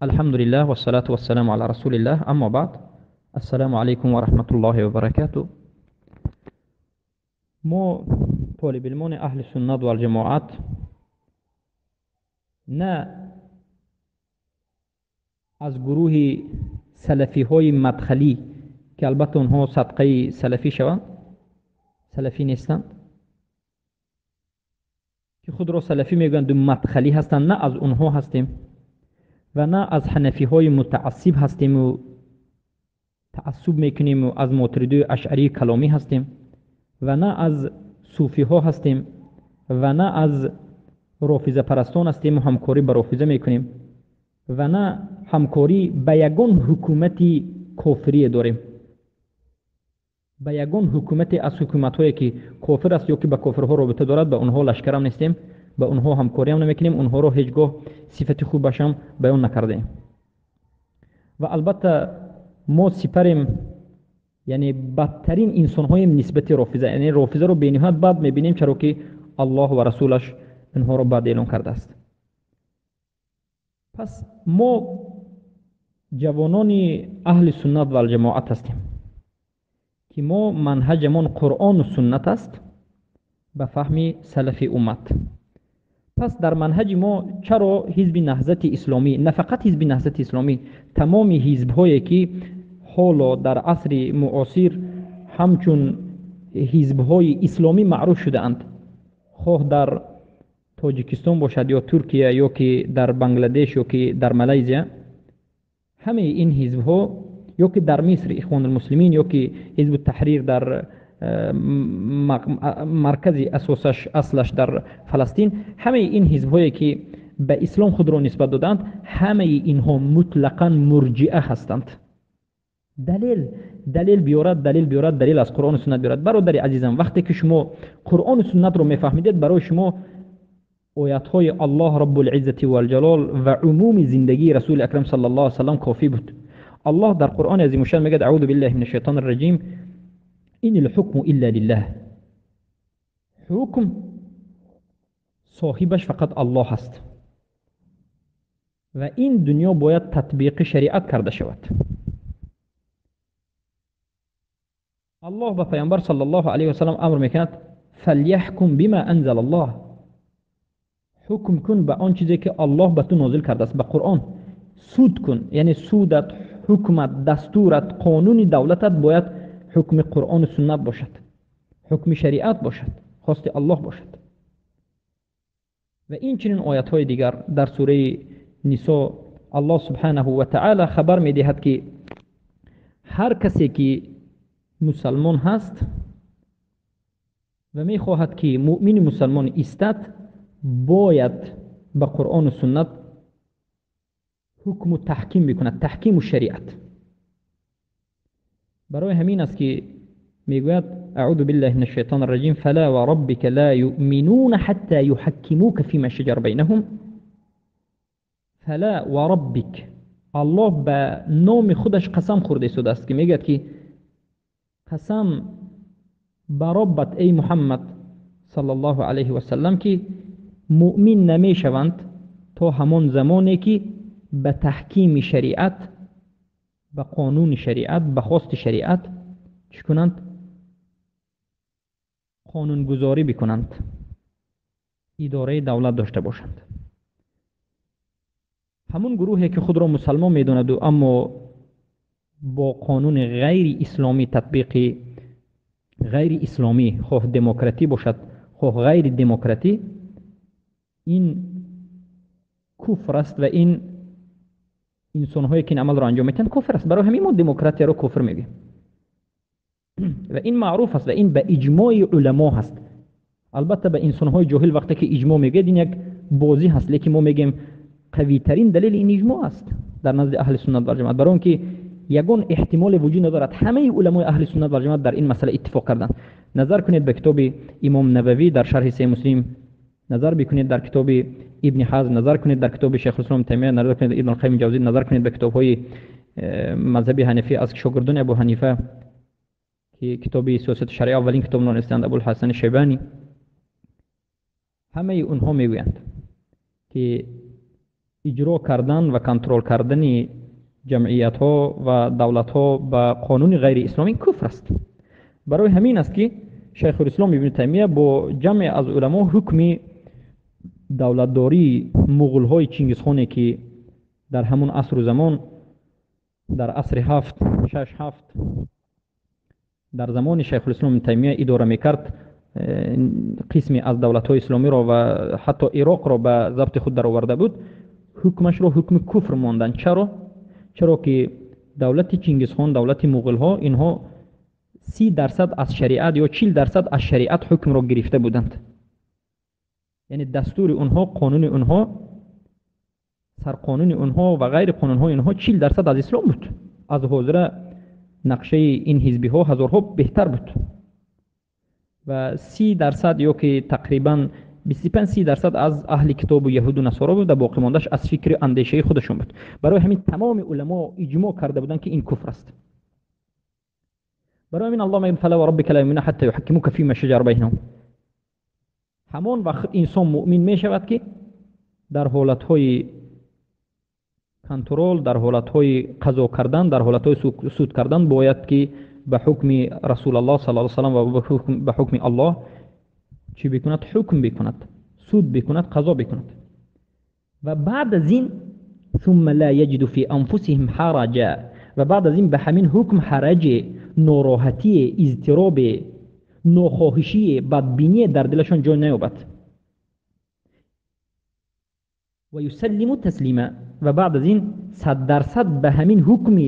Алҳамдулиллаҳ вассалату вассаламу ала расулиллаҳ, аммо баъд. Ассалому алайкум ва раҳматуллоҳи ва баракатуҳ. Мо толибилмони аҳли суннат вал ҷамоат на аз гурӯҳи салафиҳои мадхалӣ, ки албатта онҳо садқаи салафӣ шаванд, салафӣ нестанд, ки худро салафӣ мегӯянд, мадхалӣ ҳастанд, на аз онҳо ҳастем ва на аз ҳанафиҳои мутаассиб ҳастем ва таассуб мекунем ва аз мотуридии ашъарии каломӣ ҳастем ва на аз сӯфиҳо ҳастем ва на аз рофизапарастон ҳастем ва ҳамкорӣ ба рофиза мекунем ва на ҳамкорӣ ба ягон ҳукумати кофирие дорем, ба ягон ҳукумате аз ҳукуматҳое ки кофир аст ё ки ба кофирҳо робита дорад, ба онҳо лашкарам нестем, ба онҳо ҳамкориам намекунем, онҳоро ҳеҷ гоҳ сифати хубашам баён накардаем. Ва албатта мо сипарем, яъне бадтарин инсонҳоем нисбати рофиза, яъне рофизаро бениҳоят бад мебинем, чаро ки Аллоҳ ва расулаш инҳоро бад эълон кардааст. Пас мо ҷавонони аҳли суннат вал ҷамоат ҳастем, ки мо манҳаҷамон Қуръону суннат аст ба фаҳми салафи уммат. Пас дар манҳаҷи мо чаро ҳизби наҳзати исломӣ, на фақат ҳизби наҳзати исломӣ, тамоми ҳизбҳое ки ҳоло дар асри муосир ҳамчун ҳизбҳои исломӣ маъруф шудаанд, хоҳ дар Тоҷикистон бошад ё Туркия ё ки дар Бангладеш ё ки дар Малайзия, ҳамаи ин ҳизбҳо ё ки дар Миср Ихвонулмуслимин ё ки Ҳизбу Таҳрир дар маркази асосаш аслаш дар Фаластин, ҳамаи ин ҳизбҳое ки ба ислом худро нисбат додаанд, ҳамаи инҳо мутлақан мурҷиа ҳастанд. Далел биёрад, далел биёрад, далел аз Қуръону суннат биёрад. Бародари азизам, вақте ки шумо Қуръону суннатро мефаҳмидед, барои шумо оятҳои Аллоҳ Раббул Иззати вал Ҷалол ва умуми зиндагии Расули Акрам саллаллоҳу алайҳи васаллам кофӣ буд. Аллоҳ дар Қуръони азимушшаън мегӯяд: аъузу биллаҳи минаш шайтонир раҷим, инил ҳукму илла лиллаҳ. Ҳукм соҳибаш фақат Аллоҳ аст ва ин дунё бояд татбиқи шариат карда шавад. Аллоҳ ба Паёмбар саллаллоҳу алайҳи васаллам амр мекунад: фалйаҳкум бима анзалаллоҳ. Ҳукм кун ба он чизе ки Аллоҳ ба ту нозил кардааст, ба Қуръон. Суд кун, яъне судат, ҳукмат, дастурат, қонуни давлатат бояд ҳукми Қуръону суннат бошад, ҳукми шариат бошад, хости Аллоҳ бошад. Ва инчунин оятҳои дигар дар сураи Нисо Аллоҳ субҳанаҳу ва таъала хабар медиҳад, ки ҳар касе ки мусалмон ҳаст ва мехоҳад ки муъмини мусалмон истад, бояд ба Қуръону суннат ҳукму таҳким бикунад, таҳкиму шариат. Барои ҳамин аст ки мегӯяд: аъузу биллаҳи минаш шайтонир раҷим, фала ва роббика ла юъминуна ҳатта юҳаккимука фима шаҷара байнаҳум. Фала ва роббик, Аллоҳ ба номи худаш қасам хӯрда истодааст, ки мегӯяд ки қасам ба роббат эй Муҳаммад саллаллоҳу алайҳи васаллам, ки муъмин намешаванд то ҳамон замоне ки ба таҳкими шариат, ба қонуни шариат, ба хости шариат чӣ кунанд? Қонунгузорӣ бикунанд, идораи давлат дошта бошанд. Ҳамон гурӯҳе ки худро мусалмон медонаду аммо бо қонуни ғайри исломӣ, татбиқи ғайри исломӣ, хоҳ демократӣ бошад, хоҳ ғайри демократӣ, ин куфр аст ва ин инсонҳое ки ин амалро анҷом медиҳанд кофир аст. Барои ҳамин мо демократияро кофир мегӯем ва ин маъруф аст ва ин ба иҷмои уламо ҳаст. Албатта ба инсонҳои ҷоҳил вақте ки иҷмо мегӯяд, ин як бозӣ ҳаст, лекин мо мегӯем қавитарин далел ин иҷмо аст дар назди аҳли суннат вал ҷамоат, барои он ки ягон эҳтимоле вуҷуд надорад. Ҳамаи уламои аҳли суннат вал ҷамоат дар ин масъала иттифоқ карданд. Назар кунед ба китоби имом Нававӣ дар шарҳи Саҳеҳи Муслим, назар бикунед дар китоби Ибни Ҳазм, назар кунед дар китоби Шайхулислом Таймия, назар кунед Ибни Қайим Ҷавзӣ, назар кунед ба китобҳои мазҳаби ҳанафӣ аз шогирдони Абу Ҳанифа ки китоби сиёсати шаръӣ аввалин китоб нонистанд, Абулҳасани Шайбонӣ. Ҳамаи онҳо мегӯянд ки иҷро кардан ва контрол кардани ҷамъиятҳо ва давлатҳо ба қонуни ғайриисломӣ куфр аст. Барои ҳамин аст ки Шайхулислом Ибни Таймия бо ҷамъе аз уламо ҳукми давлатдории муғулҳои Чингизхоне, ки дар ҳамон асру замон, дар асри 7, 6, 7 дар замони Шайхулислом Ибни Таймия идора мекард, қисме аз давлатҳои исломиро ва ҳатто Ироқро ба забти худ дароварда буд, ҳукмашро ҳукми куфр монданд. Чаро? Чаро ки давлати Чингизхон, давлати муғулҳо, инҳо 30% аз шариат ё 40% аз шариат ҳукмро гирифта буданд. Яъне дастури онҳо, қонуни онҳо, сарқонуни онҳо ва ғайри қонунҳои онҳо 40% аз ислом буд. Аз ҳозира нақшаи ин ҳизбиҳо ҳазорҳо беҳтар буд. Ва 30% ё ки тақрибан 25-30% аз аҳли китобу яҳуду насоро буд ва боқӣ мондаш аз фикри андешаи худашон буд. Барои ҳамин тамоми уламо иҷмоъ карда буданд, ки ин куфр аст. Барои ҳамин Аллоҳ мегӯяд: фала ва роббика ла юъминуна ҳатта юҳаккимука фима шаҷара байнаҳум. Ҳамон вақт инсон муъмин мешавад, ки дар ҳолатҳои контрол, дар ҳолатҳои қазо кардан, дар ҳолатҳои суд кардан бояд ки ба ҳукми Расулаллоҳ саллаллоҳу алайҳи васаллам ва ба ҳукми Аллоҳ чӣ бикунад? Ҳукм бикунад, суд бикунад, қазо бикунад. Ва баъд аз ин ثم لا يجد في أنفسهم حرجا، ва баъд аз ин ба ҳамин ҳукм ҳараҷе, нороҳатие, изтиробе, нохоҳишие, бадбиние дар дилашон ҷой наёбад. Ва юсаллиму таслима, ва баъд аз ин 100% ба ҳамин ҳукми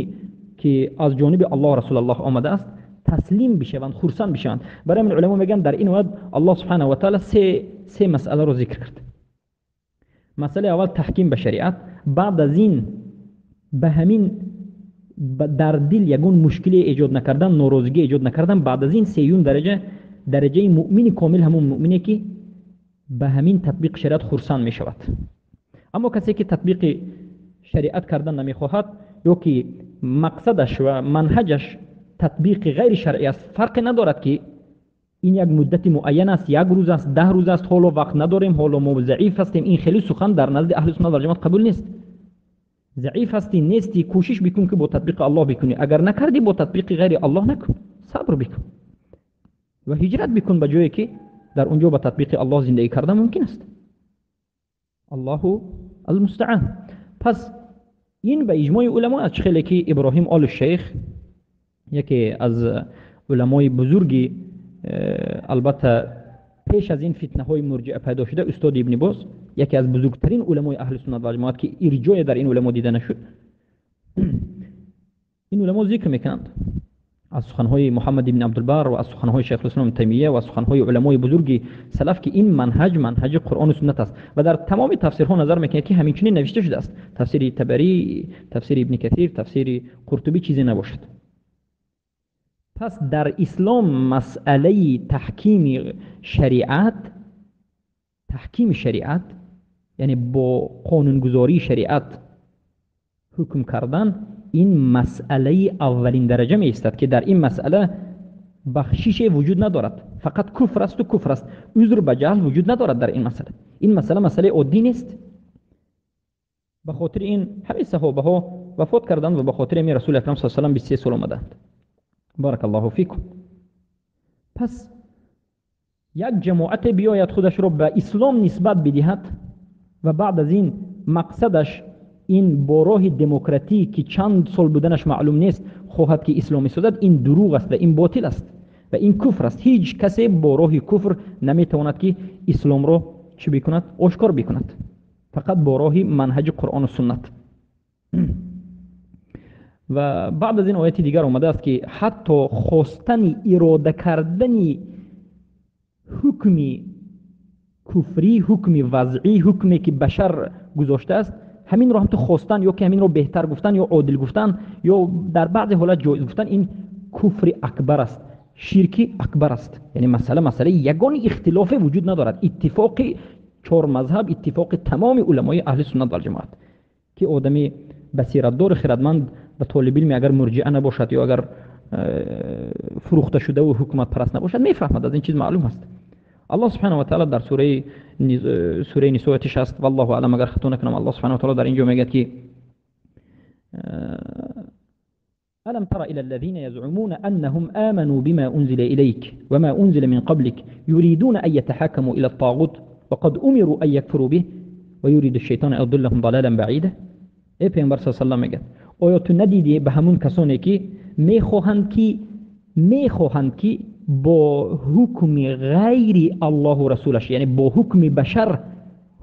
ки аз ҷониби Аллоҳ Расулаллоҳ омадааст таслим бишаванд, хурсанд бишаванд. Барои ҳамин уламо мегӯянд, дар ин оят Аллоҳ субҳанаҳу ва таъала се масъаларо зикр кард. Масъалаи аввал таҳким ба шариат. Баъд аз ин ба ҳамин дар дил ягон мушкиле эҷод накардан, норозигӣ эҷод накардан, баъд аз ин сеюм дараҷа, дараҷаи муъмини комил, ҳамон муъмине ки ба ҳамин татбиқи шариат хурсанд мешавад. Аммо касе ки татбиқи шариат кардан намехоҳад ё ки мақсадаш ва манҳаҷаш татбиқи ғайри шаръӣ аст, фарқе надорад ки ин як муддати муайян аст, як рӯз аст, 10 рӯз аст, ҳоло вақт надорем, ҳоло мо заиф ҳастем. Ин хеле сухан дар назди аҳли суннат ва ҷамоат қабул нест. Заиф ҳастӣ, нестӣ, кӯшиш бикун ки бо татбиқи Аллоҳ бикунӣ. Агар накардӣ, бо татбиқи ғайри Аллоҳ накун, сабр бикун ва ҳиҷрат бикун ба ҷое ки дар он ҷо ба татбиқи Аллоҳ зиндагӣ кардан мумкин аст. Аллоҳу алмустаъан. Пас ин ба иҷмои уламо аз чӣ хеле ки Иброҳим Оли Шейх, яке аз уламои бузурги, албатта пеш аз ин фитнаҳои мурҷиа пайдо шуда, устоди Ибни Боз, яке аз бузургтарин уламои аҳли суннат ва ҷамоат ки ирҷое дар ин уламо дида нашуд, ин уламо зикр мекунанд аз суханҳои Муҳаммад ибни Абдулбар ва аз суханҳои Шайхулислом Таймия ва аз суханҳои уламои бузурги салаф ки ин манҳаҷ манҳаҷи Қуръону суннат аст ва дар тамоми тафсирҳо назар мекунед ки ҳаминчунин навишта шудааст. Тафсири Табарӣ, тафсири Ибни Касир, тафсири Қуртубӣ чизе набошад. Пас дар ислом масъалаи таҳкими шариат, таҳкими шариат, яъне бо қонунгузории шариат ҳукм кардан, ин масъалаи аввалин дараҷа меистад ки дар ин масъала бахшише вуҷуд надорад. Фақат куфр асту куфр аст. Узр ба ҷаҳл вуҷуд надорад дар ин масъала. Ин масъала масъалаи оддӣ нест. Ба хотири ин ҳамаи саҳобаҳо вафот карданд ва ба хотири ҳамин Расули Акрам саллаллоҳу алайҳи васаллам 23 сол омаданд. Баракаллоҳу фикум. Пас як ҷамоате биёяд худашро ба ислом нисбат бидиҳад ва баъд аз ин мақсадаш ин бо роҳи демократӣ ки чанд сол буданаш маълум нест хоҳад ки исломӣ созад, ин дурӯғ аст ва ин ботил аст ва ин куфр аст. Ҳеҷ касе бо роҳи куфр наметавонад ки исломро чӣ бикунад? Ошкор бикунад. Фақат бо роҳи манҳаҷи Қуръону суннат. Ва баъд аз ин ояти дигар омадааст ки ҳатто хостани ирода кардани ҳукми куфрӣ, ҳукми вазъӣ, ҳукме ки башар гузоштааст, ҳаминро ҳам ту хостан ё ки ҳаминро беҳтар гуфтан ё одил гуфтан ё дар баъзе ҳолат ҷоиз гуфтан, ин куфри акбар аст, ширки акбар аст. Яъне масъалаи ягони ихтилофе вуҷуд надорад. Иттифоқи чор мазҳаб, иттифоқи тамоми уламои аҳли суннат вал ҷамоат ки одами басиратдору хирадманд ва толибилме агар мурҷиа набошад ё агар фурӯхта шудаву ҳукуматпараст набошад, мефаҳмад, аз ин чиз маълум аст. Аллоҳ субҳанаҳу ва таъоло дар сураи Нисо ояти 60, валлоҳу аълам, агар хато накунам, Аллоҳ субҳанаҳу ва таъоло дар инҷо мегӯяд ки ألم تر إلى الذين يزعمون أنهم آمنوا بما أنزل إليك وما أنزل من قبلك يريدون أن يتحاكموا إلى الطاغوت وقد أمروا أن يكفروا به ويريد الشيطان أن يضلهم ضلالا بعيدا. ای پیامبر صلی الله علیه و سلم میگه آیا تو ندیدی به همون کسانی که میخواهند که با حکم غیر الله و رسولش، یعنی با حکم بشر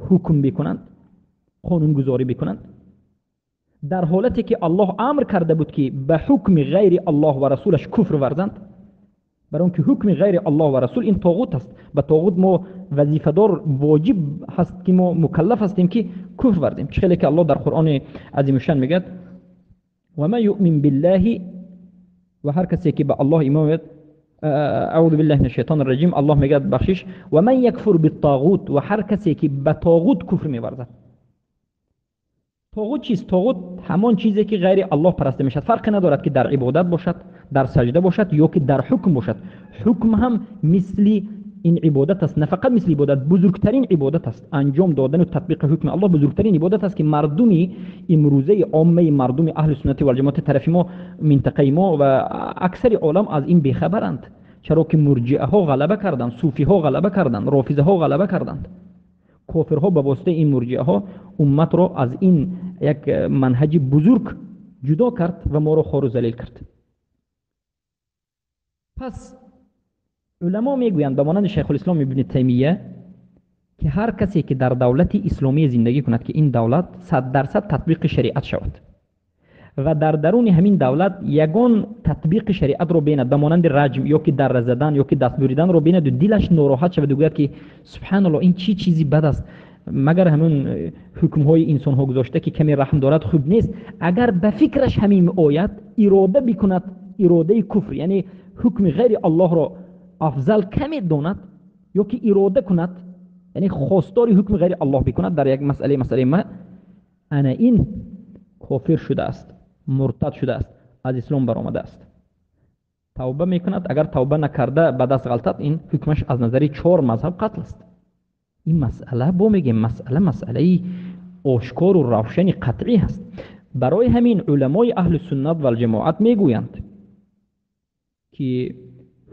حکم بکنند، قانون گذاری بکنند، در حالتی که الله امر کرده بود که به حکم غیر الله و رسولش کفر ورزند؟ برای اینکه حکم غیر الله و رسول این طاغوت است. به طاغوت ما وظیفه دار واجب هست که ما مکلف هستیم که کفر ورزیم. چه خیلی که الله در قرآن عظیم الشان میگه و ما یؤمن بالله، و هر کسی که به الله ایمان میاد، اعوذ بالله من الشیطان الرجیم، الله میگه بخشش و من یکفر بالطاغوت، و هر کسی که به طاغوت کفر میورزد. طاغوت چیست؟ طاغوت همان چیزی که غیر الله پرسته میشد. فرقی ندارد که در عبادت باشد، در سجده باشد یا که در حکم باشد. حکم هم مثل این عبادت است، نه فقط مثل عبادت، بزرگترین عبادت است. انجام دادن و تطبیق حکم الله بزرگترین عبادت است که مردمی امروزه عامه مردم اهل سنت و الجماعت طرف ما، منطقه ما و اکثر عالم از این بیخبرند. چرا که مرجئه ها غلبه کردند، صوفی ها غلبه کردند، رافضه ها غلبه کردند. کافرها به واسطه این مرجئه ها امت را از این یک منهج بزرگ جدا کرد و ما را خوار و ذلیل کرد. پس علما میگویند به مانند شیخ الاسلام ابن تیمیه که هر کسی که در دولت اسلامی زندگی کند که این دولت 100% تطبیق شریعت شود و در درون همین دولت یگان تطبیق شریعت رو بیند، به مانند رجم یا که در زدن یا که دست بریدن رو بیند و دلش ناراحت شود و گوید که سبحان الله این چی چیزی بد است، مگر همون حکم های انسان ها گذاشته که کمی رحم دارد خوب نیست. اگر به فکرش همین آید اراده بکند، اراده کفر، یعنی حکم غیر الله را افضل کمی داند یا که اراده کند، یعنی خواستار حکم غیر الله بکند در یک مسئله ما، انا این کافر شده است، مرتد شده است، از اسلام برآمده است. توبه میکند، اگر توبه نکرده به دست غلطت، این حکمش از نظر 4 مذهب قتل است. این مسئله با میگه مسئله آشکار و روشن قطعی هست. برای همین علمای اهل سنت و الجماعت میگویند که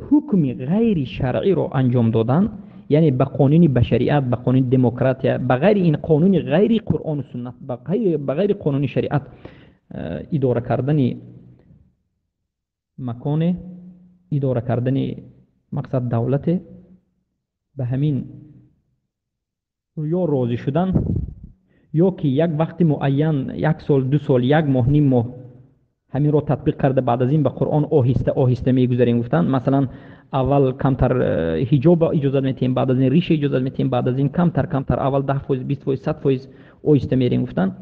حکم غیر شرعی را انجام دادن، یعنی به قانون بشریت، به قانون دموکراتی، به غیر این قانون غیر قرآن و سنت، به غیر قانون شریعت اداره کردن مکان، اداره کردن مقصد دولت، به همین یا راضی شدن یا که یک وقت معین، 1 سال، 2 سال، 1 ماه، نیم ماه همین رو تطبیق کرده، بعد از این به قرآن آهسته آهسته میگذاریم. گفتن مثلا اول کمتر حجاب اجازه میتیم، بعد از این ریشه اجازه میتیم، بعد از این کمتر کمتر، اول 10%، 20%، 100% آهسته میریم. گفتن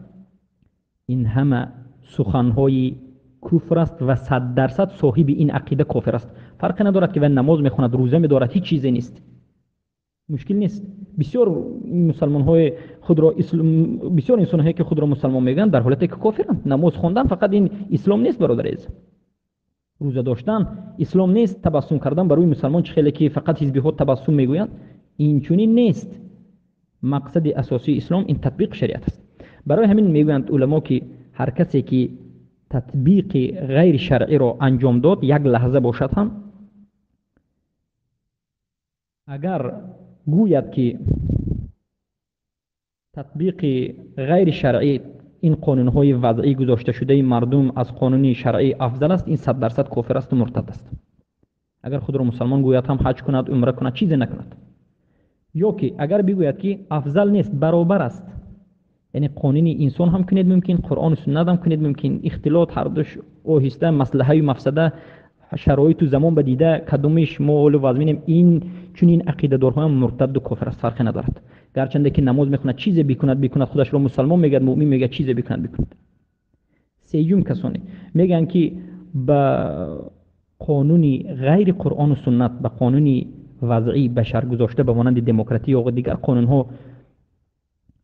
این همه سخنهای کفر است و 100% صاحب این عقیده کافر است. فرق ندارد که و نماز میخواند، روزه میدارد، هیچ چیزی نیست، مشکل نیست. بسیار مسلمان های خود را بسیار انسان هایی که خود را مسلمان میگن در حالتی که کافرند. نماز خواندن فقط این اسلام نیست برادر عزیز، روزه داشتن اسلام نیست، تبسم کردن برای مسلمان چه خیلی که فقط حزبی ها تبسم میگویند، این چنین نیست. مقصد اساسی اسلام این تطبیق شریعت است. برای همین میگویند علما که هر کسی که تطبیق غیر شرعی را انجام داد، یک لحظه باشد هم، اگر گوید که تطبیق غیر شرعی این قانونهای وضعی گذاشته شده مردم از قانون شرعی افضل است، این 100% کافر است و مرتد است. اگر خود را مسلمان گوید هم حج کند، عمره کند، چیزی نکند. یا که اگر بگوید که افضل نیست، برابر است، یعنی قانون انسان هم کنید ممکن، قرآن و سنت هم کنید ممکن، اختلاط هر دوش آهسته، مصلحه و مفسده، شرایط و زمان بدیده کدومش ما و وزمینیم، این چون این عقیده دارها هم مرتد و کافر است، فرقی ندارد. گرچنده که نماز میخواند، چیزی بکند، خودش را مسلمان میگه، مؤمن میگه، چیزی بکند. سیوم کسانی میگن که به قانون غیر قرآن و سنت، به قانون وضعی بشر گذاشته به مانند دموکراتی یا دیگر قانون ها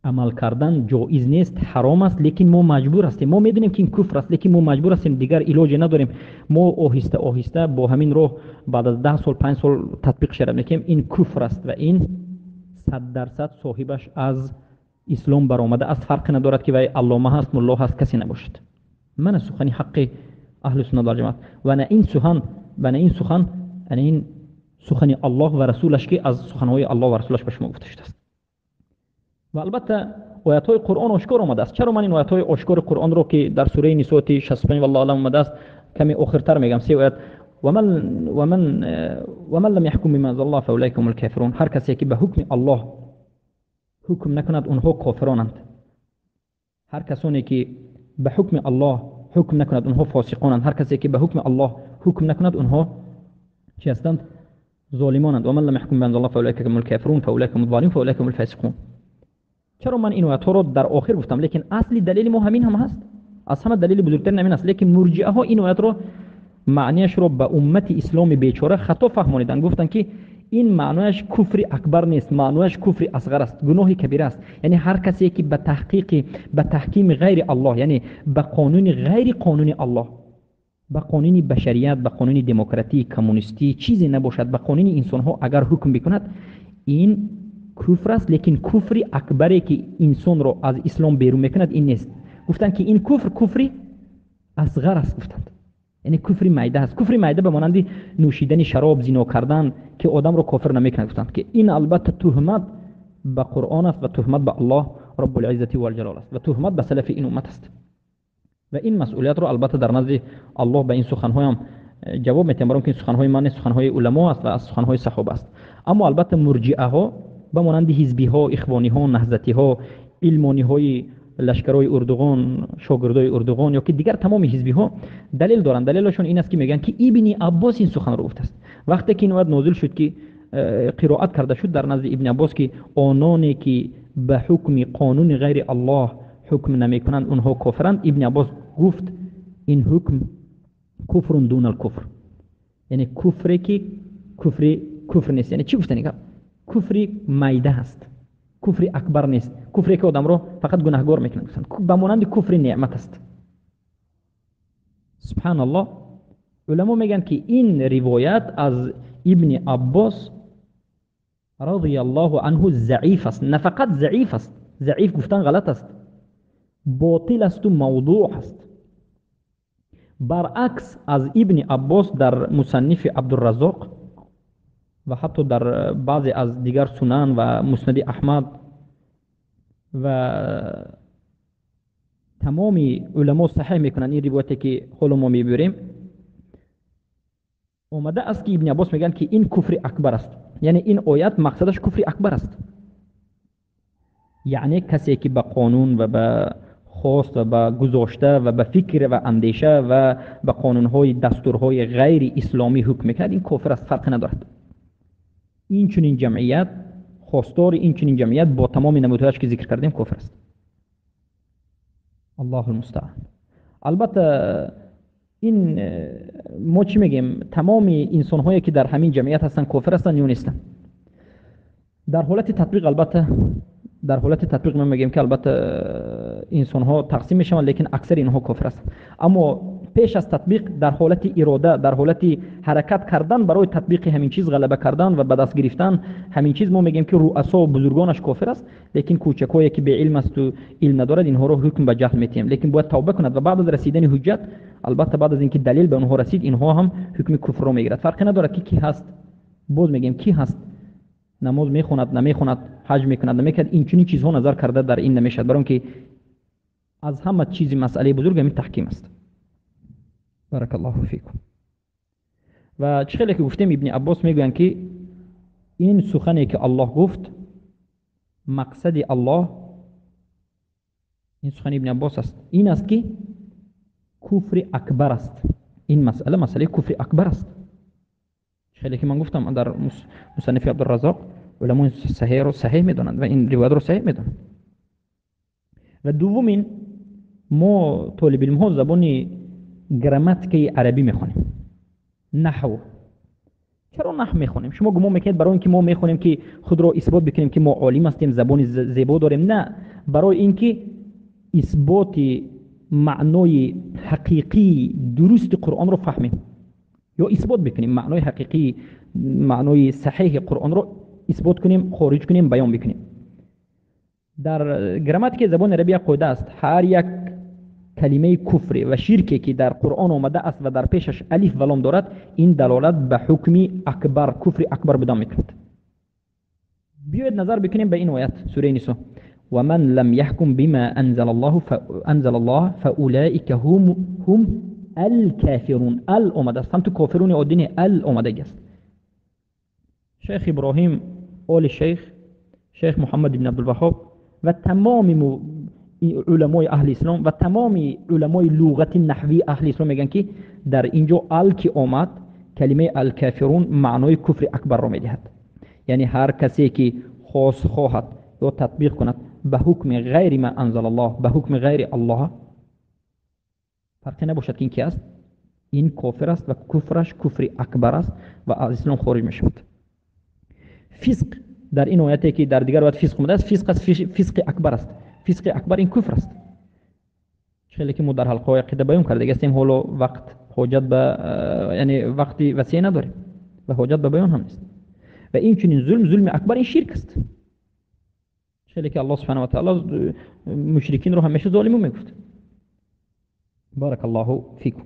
амал кардан ҷоиз нест, ҳаром аст, лекин мо маҷбур ҳастем. Мо медонем, ки ин куфр аст, лекин мо маҷбур ҳастем, дигар илоҷе надорем. Мо оҳиста оҳиста бо ҳамин роҳ баъд аз 10 сол, 5 сол татбиқ шавад, мекунем. Ин куфр аст ва ин 100% соҳибаш аз ислом баромада аст. Фарқе надорад, ки вай аллома ҳаст, мулло ҳаст, касе набошад. Мана сухани ҳаққи аҳли суннат вал ҷамоат ва на ин сухан ва на ин сухан, ана ин сухани Аллоҳ ва расулаш, ки аз суханҳои Аллоҳ ва расулаш ба шумо гуфта шудааст. Ва албатта, оятҳои Қуръон ошкор омадааст. Чаро ман ин оятҳои ошкори Қуръонро, ки дар сураи Нисо 65, валлоҳу аълам, омадааст, каме охиртар мегӯям, се оят? ومن لم يحكم بما أنزل الله فأولئك هم الكافرون. ҳар касе ки ба ҳукми Аллоҳ ҳукм накунад, онҳо кофиронанд. Ҳар касоне ки ба ҳукми Аллоҳ ҳукм накунад, онҳо фосиқонанд. Ҳар касе ки ба ҳукми Аллоҳ ҳукм накунад, онҳо чӣ ҳастанд? Золимонанд. ومن لم يحكم بما أنزل الله فأولئك هم الكافرون فأولئك هم الظالمون فأولئك هم الفاسقون. Чаро ман ин оятҳоро дар охир гуфтам? Лекин асли далели мо ҳамин ҳам ҳаст, аз ҳама далели бузургтарин ҳамин аст. Лекин мурҷиаҳо ин оятро, маънияшро ба уммати исломи бечора хато фаҳмониданд. Гуфтанд, ки ин маънояш куфри акбар нест, маънояш куфри асғар аст, гуноҳи кабира аст. Яъне ҳар касе ки ба таҳқиқи, ба таҳкими ғайри Аллоҳ, яъне ба қонуни ғайри қонуни Аллоҳ, ба қонуни башарият, ба қонуни демократӣ, коммунистӣ, чизе набошад, ба қонуни инсонҳо агар ҳукм бикунад, ин куфр аст, лекин куфри акбаре, ки инсонро аз ислом берун мекунад, ин нест. Гуфтанд, ки ин куфр куфри асғар аст, гуфтанд, яъне куфри майда аст. Куфри майда ба монанди нӯшидани шароб, зино кардан, ки одамро кофир намекунад, гуфтанд, ки ин албатта туҳмат ба Қуръон аст ва туҳмат ба Аллоҳ Роббулиззати валҷалол аст ва туҳмат ба салафи ин уммат аст. Ва ин масъулиятро албатта дар назди Аллоҳ ба ин суханҳоям ҷавоб метиҳам, баром ки ин суханҳои ман нест, суханҳои уламо аст ва аз суханҳои саҳоба аст. Аммо албатта, мурҷиаҳо ба монанди ҳизбиҳо, ихвониҳо, наҳзатиҳо, илмониҳои лашкарҳои Урдуғон, шогирдои Урдуғон ё ки дигар тамоми ҳизбиҳо далел доранд. Далелашон ин аст, ки мегӯянд, ки Ибни Аббос ин суханро гуфтааст. Вақте ки ин оят нозил шуд, ки қироат карда шуд дар назди Ибни Аббос, ки ононе ки ба ҳукми қонуни ғайри Аллоҳ ҳукм намекунанд, онҳо кофиранд, Ибни Аббос гуфт: ин ҳукм كفر دون الكفر, яъне куфре, ки куфри куфр нест. Яъне чӣ гуфтани гап? Куфри майда ҳаст, куфри акбар нест, куфре ки одамро фақат гунаҳгор мекунад, гуфтанд, ба монанди куфри неъмат аст. Субҳаналлоҳ, уламо мегӯянд, ки ин ривоят аз Ибни Аббос радиаллоҳу анҳу заиф аст. На фақат заиф аст, заиф гуфтан ғалат аст, ботил асту мавдӯъ аст. Баръакс, аз Ибни Аббос дар Мусаннифи Абдураззоқ ва ҳатто дар баъзе аз дигар сунан ва Муснади Аҳмад ва тамоми уламо саҳеҳ мекунанд, ин ривояте, ки ҳоло мо мебирем, омада аст, ки Ибни Аббос мегӯянд, ки ин куфри акбар аст. Яъне ин оят мақсадаш куфри акбар аст, яъне касе ки ба қонун ва ба хост ва ба гузошта ва ба фикр ва андеша ва ба қонунҳои, дастурҳои ғайри исломӣ ҳукм мекунад, ин кофир аст, фарқе надорад. Ин чунин ҷамъият, хостори ин чунин ҷамъият бо тамоми намудҳояш, ки зикр кардем, кофир аст. Аллоҳу лмустаан. Албатта, ин мо чӣ мегӯем? Тамоми инсонҳое, ки дар ҳамин ҷамъият ҳастанд, кофир ҳастанд ё нестанд дар ҳолати татбиқ? Албатта, дар ҳолати татбиқ мо мегӯем, ки албатта инсонҳо тақсим мешаванд, лекин аксари инҳо кофир ҳастанд. Аммо пеш аз татбиқ, дар ҳолати ирода, дар ҳолати ҳаракат кардан барои татбиқи ҳамин чиз, ғалаба кардан ва ба даст гирифтан ҳамин чиз, мо мегӯем, ки руасо, бузургонаш кофир аст, лекин кӯчакҳое, ки беилм асту илм надорад, инҳоро ҳукм ба ҷаҳл метиҳем. Лекин бояд тавба кунад ва баъд аз расидани ҳуҷҷат, албатта, баъд аз инки далел ба онҳо расид, инҳо ҳам ҳукми куфрро мегирад. Фарқе надорад, ки ки ҳаст. Боз мегӯем, ки ҳаст, намоз мехонад, намехонад, ҳаҷ мекунад, намекунад, инчунин чизҳо назар карда дар ин намешавад, баро ки аз ҳама чизи масъалаи бузург ҳамин таҳким аст. بارك الله فيكم. Ва чӣ хеле ки гуфтем, Ибни Аббос мегӯянд, ки ин сухане, ки Аллоҳ гуфт, мақсади Аллоҳ, ин сухани Ибни Аббос аст, ин аст, ки куфри акбар аст. Ин масъала масъалаи куфри акбар аст. Хеле ки ман гуфтам, дар Мусаннифи Абдураззоқ уламои саҳеҳро саҳеҳ медонанд ва ин ривоятро саҳеҳ медонанд. Ва дуввумин, мо толибилмҳо забони грамматикаи арабӣ мехонем, наҳв. Чаро наҳв мехонем? Шумо гумон мекунед, барои ин ки мо мехонем, ки худро исбот бикунем, ки мо олим ҳастем, забони зебо дорем? На, барои ин ки исботи маънои ҳақиқии дурусти Қуръонро фаҳмем ё исбот бикунем, маънои ҳақиқии, маънои саҳеҳи Қуръонро исбот кунем, хориҷ кунем, баён бикунем. Дар грамматикаи забони арабӣ як қоида аст: ҳар як калимаи куфре ва ширке, ки дар Қуръон омада аст ва дар пешаш алиф ва лом дорад, ин далолат ба ҳукми акбар, куфри акбар будан мекунад. Биёед, назар бикунем ба ин оят, сураи Нисо: ومن لم يحكم بما أنزل الله فأولئك هم الكافرون. ال омада аст, ҳам ту кофируни оддӣ не, ال омадаги аст. Шейх Иброҳим Оли Шейх, Шейх Муҳаммад ибн Абдулваҳҳоб ва тамоми уламои аҳли ислом ва тамоми уламои луғати наҳвии аҳли ислом мегӯянд, ки дар ин ҷо ال ки омад, калимаи الكافرون маънои куфри акбарро медиҳад. Яъне ҳар касе ки хос хоҳад ё татбиқ кунад ба ҳукми ғайри ما أنزل الله, ба ҳукми ғайри Аллоҳ, фарқе набошад, ки ин ки аст, ин кофир аст ва куфраш куфри акбар аст ва аз ислом хориҷ мешавад. Фисқ дар ин ояте, ки дар дигар оят фисқ омадааст, фисқ аст, фисқи акбар аст. Фисқи акбар ин куфр аст, хеле ки мо дар ҳалқаҳои ақида баён кардаги ҳастем. Ҳоло вақт ҳоҷат ба, яъне вақти васеъ надорем ва ҳоҷат ба баён ҳам нест. Ва инчунин зулм, зулми акбар ин ширк аст, хеле ки Аллоҳ سبحانه وتعالى мушрикинро ҳамеша золиму мегуфт. بارك الله فيكم.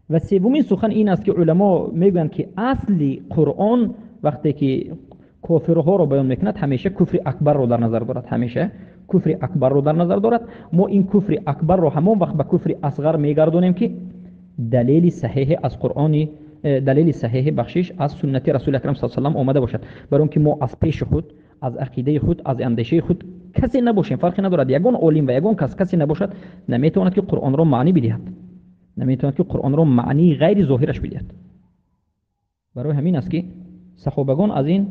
Ва севумин сухан ин аст, ки уламо мегӯянд, ки асли Қуръон вақте ки кофирҳоро баён мекунад, ҳамеша куфри акбарро дар назар дорад, ҳамеша куфри акбарро дар назар дорад. Мо ин куфри акбарро ҳамон вақт ба куфри асғар мегардонем, ки далели саҳеҳе аз Қуръони, далели саҳеҳи, бахшиш, аз суннати Расули Акрам с салам омада бошад. Барои он ки мо аз пеши худ, аз ақидаи худ, аз андешаи худ касе набошем, фарқе надорад, ягон олим ва ягон кас, касе набошад, наметавонад, ки Қуръонро маънӣ бидиҳад, наметавонад, ки Қуръонро маънии ғайри зоҳираш бидиҳад. Барои ҳамин аст, ки саҳобагон аз ин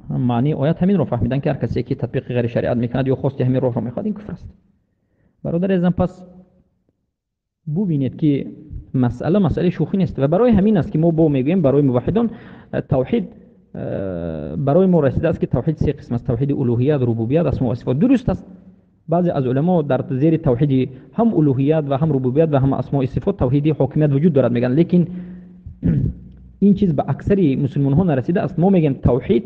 маънии оят ҳаминро фаҳмиданд, ки ҳар касе ки татбиқи ғайри шариат мекунад ё хости ҳамин роҳро мехоҳад, ин куфр аст. Бародари азизам, пас бубинед, ки масъала масъалаи шӯхӣ нест. Ва барои ҳамин аст, ки мо бо мегӯем, барои муваҳидон тавҳид барои мо расидааст, ки тавҳид се қисм аст: тавҳиди улӯҳият, рубубият, асмо ва сифот. Дуруст аст, баъзе аз уламо дар зери тавҳиди ҳам улӯҳият ва ҳам рубубият ва ҳам асмои сифот тавҳиди ҳокимият вуҷуд дорад мегӯянд, лекин ин чиз ба аксари мусулмонҳо нарасидааст. Мо мегӯем, тавҳид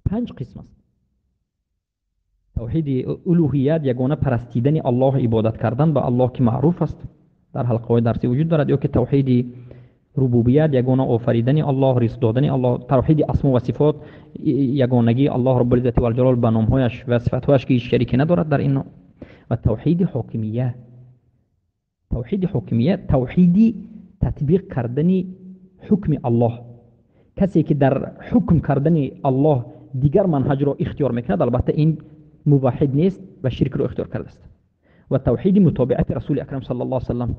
панҷ қисм аст: тавҳиди улӯҳият, ягона парастидани Аллоҳ, ибодат кардан ба Аллоҳ, ки маъруф аст, дар ҳалқаҳои дарсӣ вуҷуд дорад, ё ки тавҳиди рубубият, ягона офаридани Аллоҳ, ризқ додани Аллоҳ, тавҳиди асмо ва сифот, ягонагии Аллоҳ رب العزة والجلال ба номҳояш ва сифатҳояш, ки ҳеҷ шарике надорад дар ин, ва тавҳиди ҳокимия. Тавҳиди ҳокимия, тавҳиди татбиқ кардани ҳукми Аллоҳ. Касе ки дар ҳукм кардани Аллоҳ дигар манҳаҷро ихтиёр мекунад, албатта, ин муваҳид нест ва ширкро ихтиёр кардааст. Ва тавҳиди мутобиати Расули Акрам صلى الله عليه وسلم,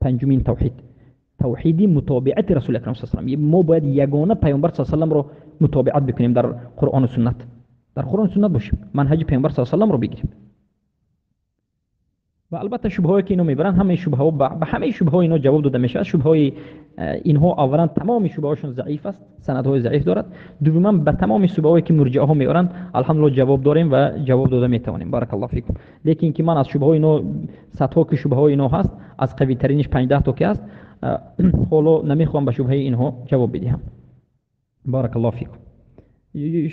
панҷумин тавҳид, тавҳиди мутобиати Расули Акрам с салам. Мо бояд ягона Паёмбар с саламро мутобиат бикунем дар Қуръону суннат, дар Қуръону суннат бошем, манҳаҷи Паёмбар с саламро бигирем. Ва албатта, шубҳаҳое ки ино мебаранд, ҳамаи шубҳаҳо, ба ҳамаи шубҳаҳои ино ҷавоб дода мешавад. Шубҳаҳои инҳо, аввалан, тамоми шубҳаҳошон заиф аст, санадҳои заиф дорад. Дуввуман, ба тамоми шубҳаҳое ки мурҷиаҳо меоранд, алҳамдулилла, ҷавоб дорем ва ҷавоб дода метавонем. بارك الله فيكم. Лекин ки ман аз шубҳаҳои ино, садҳо ки шубҳаҳои ино ҳаст, аз қавитариниш 5-10 то ки ҳаст, ҳоло намехоҳам ба шубҳаи инҳо ҷавоб бидиҳам. بارك الله فيكم.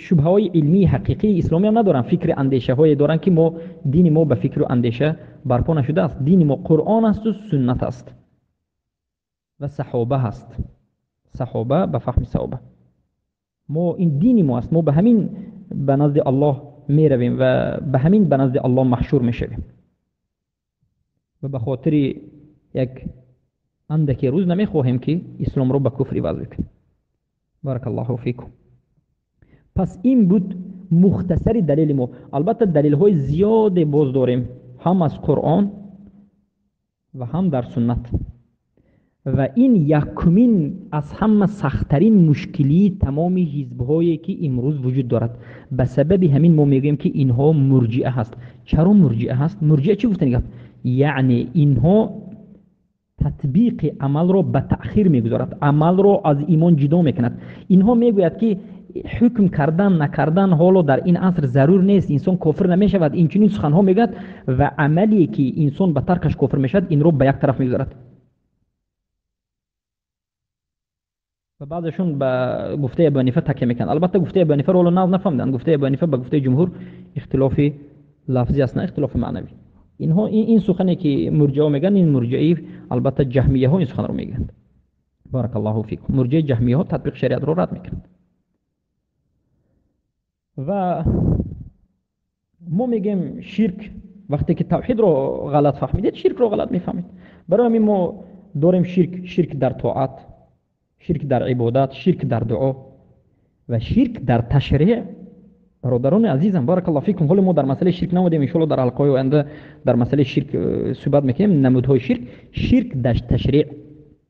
Шубҳаҳои илмии ҳақиқии исломӣ ҳам надоранд, фикри андешаҳое доранд, ки мо дини мо ба фикру андеша барпо нашудааст. Дини мо Қуръон асту суннат аст ва саҳоба ҳаст, саҳоба ба фаҳми саҳоба. Мо ин дини мо аст, мо ба ҳамин ба назди Аллоҳ меравем ва ба ҳамин ба назди Аллоҳ маҳшур мешавем. Ва ба хотири як андаке рӯз намехоҳем, ки исломро ба куфр иваз бикунем. بارك الله فيكم. Пас ин буд мухтасари далели мо. Албатта, далелҳои зиёде боз дорем, ҳам аз Қуръон ва ҳам дар суннат. Ва ин якумин, аз ҳама сахттарин мушкилии тамоми ҳизбҳое, ки имрӯз вуҷуд дорад. Ба сабаби ҳамин мо мегӯем, ки инҳо мурҷиа ҳаст. Чаро мурҷиа ҳаст? Мурҷиа чӣ гуфтани гап? Яъне инҳо татбиқи амалро ба таъхир мегузорад, амалро аз имон ҷудо мекунад. Инҳо мегӯяд ки ҳукм кардан накардан ҳоло дар ин аср зарур нест, инсон кофир намешавад. Инчунин суханҳо мегӯяд ва амале ки инсон ба таркаш кофир мешавад, инро ба як тараф мегузорад. Ва баъзешон ба гуфтаи Абу Ҳанифа такя мекунанд. Албатта гуфтаи Абу Ҳанифаро ҳоло нав нафаҳмиданд. Гуфтаи Абу Ҳанифа ба гуфтаи ҷумҳур ихтилофи лафзӣ аст, на ихтилофи маънавӣ. Инҳо ин сухане ки мурҷиаҳо мегӯянд, ин мурҷиаи албатта ҷаҳмияҳо ин суханро мегӯянд. Баракаллоҳу фикум. Мурҷиаи ҷаҳмияҳо татбиқи шариатро рад мекунанд. Ва мо мегӯем ширк вақте ки тавҳидро ғалат фаҳмидед, ширкро ғалат мефаҳмед. Барои ҳамин мо дорем ширк, ширк дар тоат, ширк дар ибодат, ширк дар дуо ва ширк дар ташриъ. Бародарони азизам, баракаллоҳу фикум, ҳоло мо дар масъалаи ширк намудем, иншоаллоҳ дар ҳалқаҳои оянда дар масъалаи ширк суҳбат мекунем, намудҳои ширк. Ширк дар ташриъ,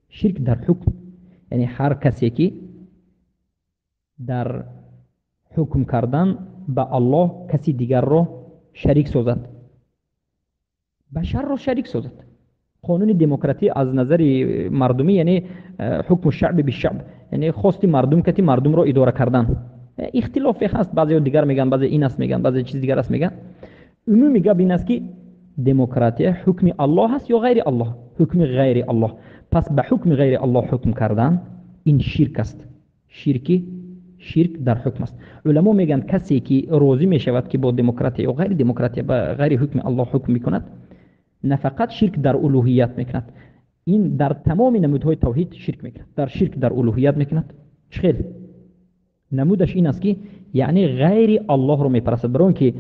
ширк дар ҳукм, яъне ҳар касе ки дар ҳукм кардан ба Аллоҳ каси дигарро шарик созад, башарро шарик созад. Қонуни демократӣ аз назари мардумӣ, яъне ҳукму шаъби бишаъб, яъне хости мардум кати мардумро идора кардан. Ихтилофе ҳаст, баъзеҳо дигар мегӯянд, баъзе ин аст мегӯянд, баъзе чиз дигар аст мегӯянд. Умуми гап ин аст ки демократия ҳукми Аллоҳ аст ё ғайри Аллоҳ? Ҳукми ғайри Аллоҳ. Пас ба ҳукми ғайри Аллоҳ ҳукм кардан ин ширк аст. Ширк дар ҳукм аст. Уламо мегӯянд касе ки розӣ мешавад ки бо демократия ё ғайри демократия ба ғайри ҳукми Аллоҳ ҳукм мекунад, на фақат ширк дар улуҳият мекунад, ин дар тамоми намудҳои тавҳид ширк мекунад. Дар ширк дар улуҳият мекунад. Чӣ хел? Намудаш ин аст ки яъне ғайри Аллоҳро мепарастад, барои он ки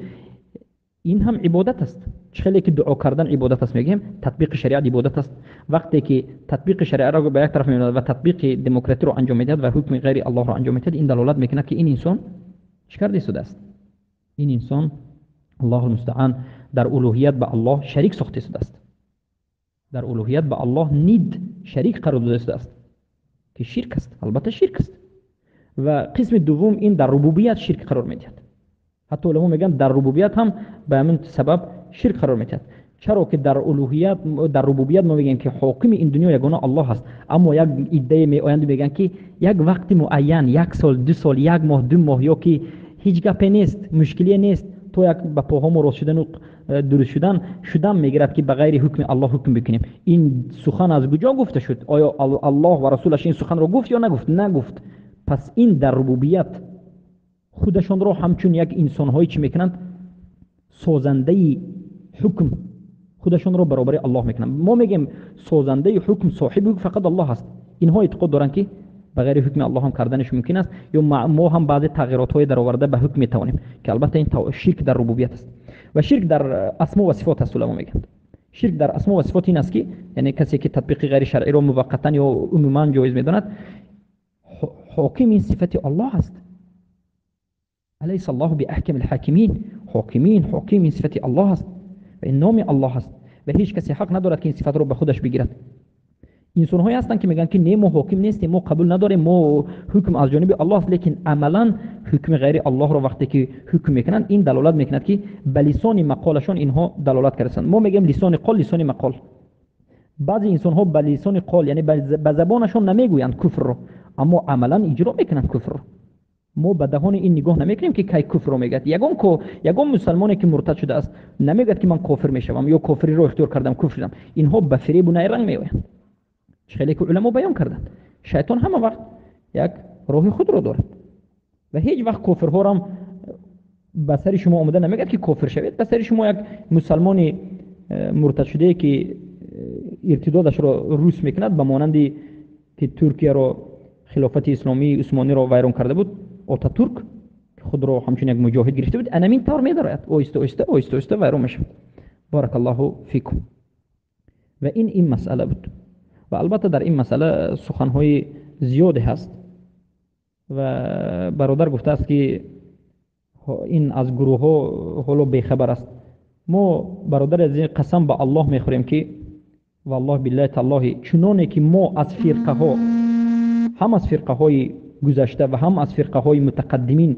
ин ҳам ибодат аст. Чӣ хеле ки дуо кардан ибодат аст мегӯем, татбиқи шариат ибодат аст. Вақте ки татбиқи шариатро ба як тараф мемонад ва татбиқи демократиро анҷом медиҳад ва ҳукми ғайри Аллоҳро анҷом медиҳад, ин далолат мекунад ки ин инсон чӣ карда истодааст? Ин инсон, Аллоҳу мустаан, дар улуҳият ба Аллоҳ шарик сохта истодааст. Дар улуҳият ба Аллоҳ нид шарик қарор дода истодааст, ки ширк аст, албатта ширк аст. Ва қисми дуввум ин дар рубубият ширк қарор медиҳад. Ҳатто уламо мегӯянд дар рубубият ҳам ба ҳамин сабаб ширк қарор медиҳад. Чаро ки дар улуҳият, дар рубубият мо мегӯем ки ҳокими ин дунё ягона Аллоҳ аст, аммо як иддае меоянд мегӯянд ки як вақти муайян, як сол, ду сол, як моҳ, ду моҳ, ё ки ҳеҷ гапе нест, мушкилие нест, то як ба поҳомо рост шудану дуруст шудан мегирад ки ба ғайри ҳукми Аллоҳ ҳукм бикунем. Ин сухан аз куҷо гуфта шуд? Оё Аллоҳ ва расулаш ин суханро гуфт ё нагуфт? Нагуфт. Пас ин дар рубубият худашонро ҳамчун як инсонҳое чӣ мекунанд? Созандаи ҳукм худашонро баробари Аллоҳ мекунанд. Мо мегӯем созандаи ҳукм, соҳиби ҳукм фақат Аллоҳ аст. Инҳо эътиқод доранд ки ба ғайри ҳукми Аллоҳ ҳам карданаш мумкин аст, ё мо ҳам баъзе тағйиротҳое дароварда ба ҳукм метавонем, ки албатта ин ширк дар рубубият аст. Ва ширк дар асмо ва сифот аст. Уламо мегӯянд ширк дар асмо ва сифот ин аст ки яъне касе ки татбиқи ғайри шаръиро муваққатан ё умуман ҷоиз медонад, ҳоким ин сифати Аллоҳ аст. Алайса Аллоҳу биаҳкамил ҳокимин. Ҳокимин, ҳоким ин сифати Аллоҳ аст ва ин номи Аллоҳ аст ва ҳеҷ касе ҳақ надорад ки ин сифатро ба худаш бигирад. Инсонҳое ҳастанд ки мегӯянд ки не, мо ҳоким нестем, мо қабул надорем, мо ҳукм аз ҷониби Аллоҳ аст, лекин амалан ҳукми ғайри Аллоҳро вақте ки ҳукм мекунанд, ин далолат мекунад ки ба лисони мақолашон инҳо далолат кардаанд. Мо мегӯем лисони қол, лисони мақол. Баъзе инсонҳо ба лисони қол, яъне ба забонашон намегӯянд куфрро, аммо амалан иҷро мекунанд куфрро. Мо ба даҳони ин нигоҳ намекунем ки кай куфрро мегӯяд. Ягон мусалмоне ки муртад шудааст намегӯяд ки ман кофир мешавам ё кофириро ихтиёр кардам, куфр шудам. Инҳо ба фиребу найранг меоянд. Чӣ хеле ки уламо баён карданд, шайтон ҳама вақт як роҳи худро дорад ва ҳеҷ вақт кофирҳоро ҳам ба сари шумо омада намегӯяд ки кофир шавед. Ба сари шумо як мусалмони муртад шудае ки иртидодашро рус мекунад, ба монанди ки Туркияро хилофати исломии усмониро вайрон карда буд, Отатурк худро ҳамчун як муҷоҳид гирифта буд, анамин тавр медарояд, оҳиста оҳиста оҳиста оҳиста вайрон мешавад. Баракаллоҳу фикум. Ва ин масъала буд. Ва албатта дар ин масъала суханҳои зиёде ҳаст ва бародар гуфтааст ки ин аз гурӯҳҳо ҳоло бехабар аст. Мо бародари азиз қасам ба Аллоҳ мехӯрем ки валлоҳ биллаҳи таллоҳи, чуноне ки мо аз фирқаҳо, ҳам аз фирқаҳои гузашта ва ҳам аз фирқаҳои мутақаддимин